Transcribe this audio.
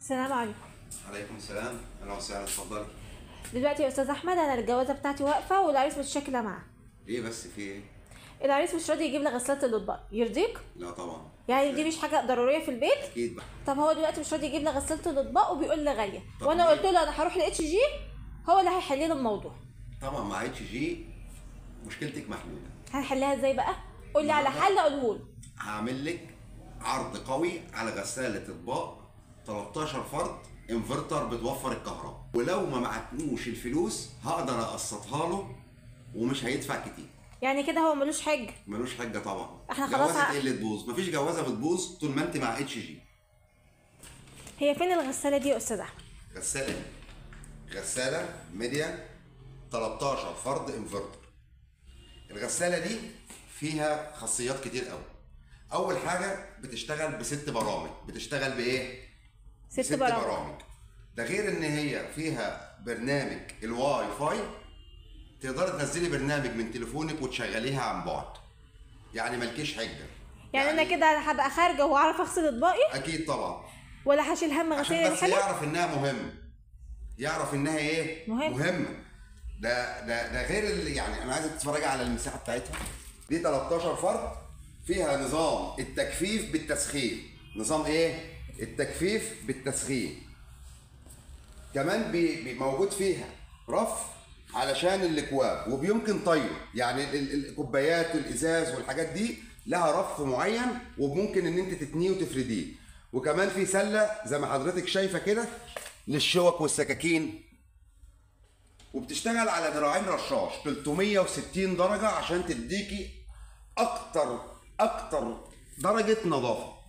السلام عليكم. عليكم السلام، اهلا وسهلا، اتفضلي. دلوقتي يا استاذ احمد انا الجوازه بتاعتي واقفة والعريس متشكله معاه. ليه بس، في ايه؟ العريس مش راضي يجيب لي غسالة الاطباق، يرضيك؟ لا طبعا. يعني دي مش حاجة ضرورية في البيت؟ اكيد بقى. طب هو دلوقتي مش راضي يجيب لي غسالة الاطباق وبيقول لي غالية، وانا قلت له انا هروح ل HG هو اللي هيحل لي الموضوع. طبعا مع HG مشكلتك محلولة. هنحلها ازاي بقى؟ قول لي على حل اقوله له. هعمل لك عرض قوي على غسالة اطباق 13 فرد انفرتر بتوفر الكهرباء، ولو ما معكوش الفلوس هقدر اقسطها له ومش هيدفع كتير. يعني كده هو ملوش حجه؟ ملوش حجه طبعا. احنا خلاص جوازه ايه اللي تبوظ؟ مفيش جوازه بتبوظ طول ما انت مع HG. هي فين الغسالة دي يا استاذ احمد؟ غسالة غسالة ميديا 13 فرد انفرتر. الغسالة دي فيها خاصيات كتير قوي. اول حاجة بتشتغل بست برامج. بتشتغل بايه؟ ست برامج. ده غير ان هي فيها برنامج الواي فاي، تقدري تنزلي برنامج من تليفونك وتشغليها عن بعد، يعني مالكيش حجه. يعني انا كده هبقى خارجه واعرف اغسل اطباقي؟ اكيد طبعا. ولا هشيل هم غسيل الحلل؟ بس يعرف انها مهمة، يعرف انها ايه؟ مهمة. ده غير اللي يعني انا عايزك تتفرجي على المساحة بتاعتها دي 13 فرد، فيها نظام التجفيف بالتسخين. نظام ايه؟ التجفيف بالتسخين. كمان بي موجود فيها رف علشان الاكواب، وبيمكن طية، يعني الكوبايات والازاز والحاجات دي لها رف معين وممكن ان انت تتنيه وتفرديه. وكمان في سله زي ما حضرتك شايفه كده للشوك والسكاكين، وبتشتغل على ذراعين رشاش 360 درجه عشان تديكي اكتر درجه نظافة.